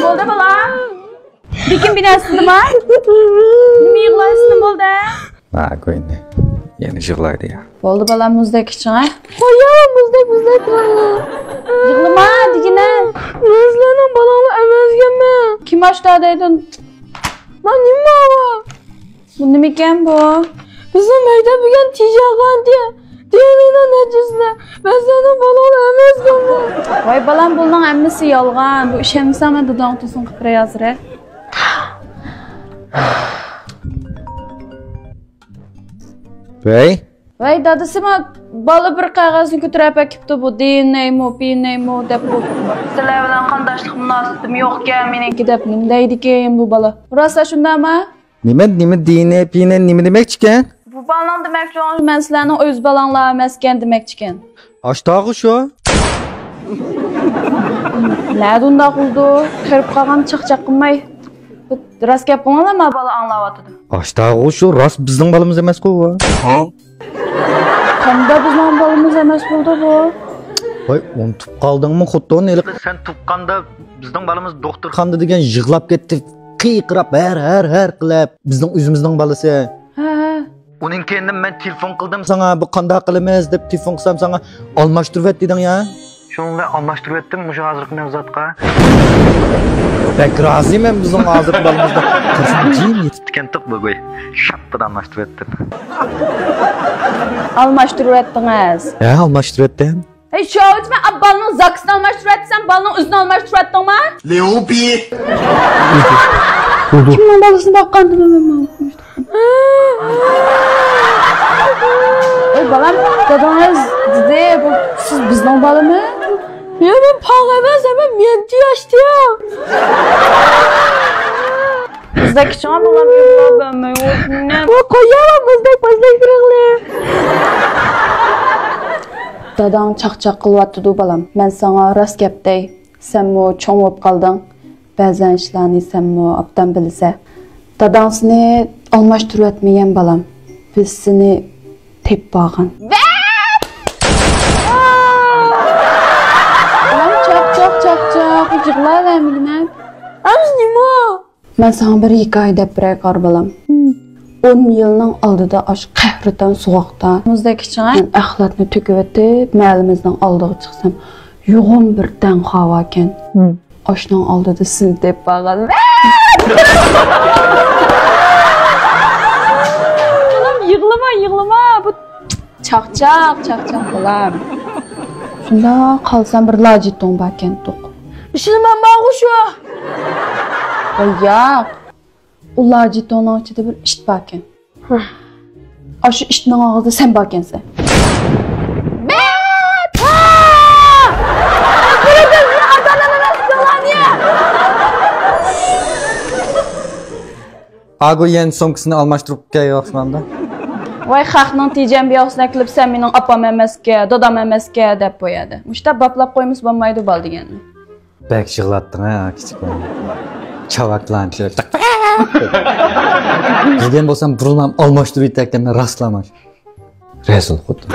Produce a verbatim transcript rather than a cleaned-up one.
بولدى، بالام. بېكىم بىناسىدىما؟ نېمە يىغلايسىز، نېمە بولدى؟ ھا، كوينى. يەنە يىغلايدۇ يا. بولدى، بالام، مۇزدەك ئىچىڭ، ھە؟ قويا، مۇزدەك، مۇزدەك. يىغلىما دېگىنە. مەن سىلەرنىڭ بالاڭلار ئەمەسكەنمەن. كىم ئاشتا دەيدۇ؟ مانا نېمە بۇ؟ بۇ نېمىكەن بۇ؟ بىزنىڭ مەكتەپكە كىرگەن تىجارەت دىيەنىنىڭ نەتىجىسىدە مەن سىلەرنىڭ بالاڭلار ئەمەسكەنمەن. ۋاي بالام، بۇنىڭ ھەممىسى يالغان. بۇ ئىشەنمىسەڭ مەن داداڭغا تېلېفون قىلىپ بېرەي ھازىر. ۋەي. ۋەي، دادىسىمۇ بالا بىر قەغەزنى كۆتۈرۈپ ئەكىپتۇ، بۇ دى ئېن ئەيمۇ، پى ئېن ئەيمۇ دەپ بۇ. سىلەر بىلەن قانداشلىق مۇناسىۋىتىم يوقكەن مېنىڭكى دەپ نېمە دەيدىكىن بۇ بالا؟ راسلا شۇنداقمۇ؟ نېمە، نېمە دى ئېن ئەي، پى ئېن ئەي نېمە دېمەكچىكەن؟ بۇ بالىنىڭ دېمەكچى بولغىنى مەن سىلەرنىڭ ئۆز بالاڭلار ئەمەسكەن دېمەكچىكەن. ئاشتاغۇ شۇ. نەدە ئۇنداق قىلىدۇ؟ قېرىپ قالغان چاقچاق قىلماي. راست گەپ قىلماڭلار، ما بالا ئاڭلاۋاتىدۇ. ئاشتاغۇ شۇ، راست بىزنىڭ بالىمىز ئەمەسقۇ بۇ. قانداق بىزنىڭ بالىمىز ئەمەس بولدى بۇ؟ ۋاي، ئۇنتۇپ قالدىڭمۇ خوتۇن؟ ھېلىقى سەن تۇغقاندا بىزنىڭ بالىمىز دوختۇرخانىدا دېگەن يىغلاپ كەتتى. قىيقىراپ، ھەر، ھەر، ھەر قىلىپ. بىزنىڭ ئۆزىمىزنىڭ بالىسى. ھە، ھە. ئۇنىڭ كەينىدىن مەن تېلېفون قىلدىم ساڭا، بۇ قانداق قىلىمىز دەپ تېلېفون قىلسام ساڭا، ئالماشتۇرۇۋەت دېدىڭ يا. شۇنىڭ بىلەن ئالماشتۇرۇۋەتتىم مۇشۇ ھازىرقى مەۋزۇاتقا. بەك رازىمەن بىزنىڭ ھازىرقى بالىمىزدىن. قارىسام جىم يېتىپتىكەنتۇق بۈگۈي. شاپپىدە ئالماشتۇرۇۋەتتىم. ئالماشتۇرۇۋەتتىڭىز؟ ھە، ئالماشتۇرۇۋەتتىم. ھەي، شۇ ئاۋۇچ، مەن بالىنىڭ زاكىسىنى ئالماشتۇرۇۋەتسەم، بالىنىڭ ئۆزىنى ئالماشتۇرۇۋەتتىڭما؟ ليۇپى. كىمنىڭ بالىسىنى باققاندىمۇ مەن ماڭا ئالماشتۇرۇپ. ئەي، بالام، دادىڭىز دېدى، بۇ سىز بىزنىڭ بالىمۇ؟ يا، مەن پاغ ئەمەس، مەن مېنتى ئاشتىم. بىزدەك كىچىڭە بالام يىغلاپ بەرمەي ئوتۇنە. ۋا، قويۇۋەر، بىزدەك، بىزدەك بىرىڭلى. داداڭ چاقچاق قىلىۋاتىدۇ، بالام. مەن ساڭا راست گەپ دەي. سەنمۇ چوڭ بولۇپ قالدىڭ. بەزەن ئىشلارنى سەنمۇ ئوبدان بىلىسەن. داداڭ سېنى ئالماشتۇرۇۋەتمىگەن، بالام. بىز سېنى تېپىپ ئالغان. بالام، چاق، چاق، چاق، چاق. يىغلاۋەرمىگىنە. ئەمىسە نېمە؟ مەن ساڭا بىر ھېكايە دەپ بېرەي، قارا بالام. ئون يىلنىڭ ئالدىدا ئاشۇ قەھرىتان سوغۇقتا مۇزدەك ئىچىڭە مەن ئەخلەتنى تۆكۈۋېتىپ، مەھەللىمىزنىڭ ئالدىغا چىقسام، يوغان بىر دەڭ قاۋاكەن. ئاشۇنىڭ ئالدىدا سېنى دەپ بارغان. بالام، يىغلىما، يىغلىما. بۇ چاقچاق، چاقچاق، بالام. شۇنداق قالسام بىر لاجىتوڭ باركەنتۇق. ئىشىنىمەن ماڭغۇ شۇ. ۋاي ياق. ئۇ لاجىتوڭنىڭ ئىچىدە بىر ئىت باركەن. ئاشۇ ئىتنىڭ ئاغزىدا سەن باركەنسەن. ئاگۇ يەنە سومكىسىنى ئالماشتۇرۇپ كەلگەن ئوخشىمامدۇ؟ ۋاي، خەقنىڭ تېجەم بىياقسىنى ئەكېلىپ، سەن مېنىڭ ئاپام ئەمەسكەن، دادام ئەمەسكەن دەپ قويەدى. مۇشۇنداق باپلاپ قويمىسا بولمايدۇ بالا دېگەننى. بەك يىغلاتتىڭ ھە، كىچىك بالام. چاۋاكلارنى چىقىرىپ. دېگەن بولسام بۇرۇنلا ئالماشتۇرۇۋېتەتتىم مەن راستلا مانا. رەزىل خوتۇن.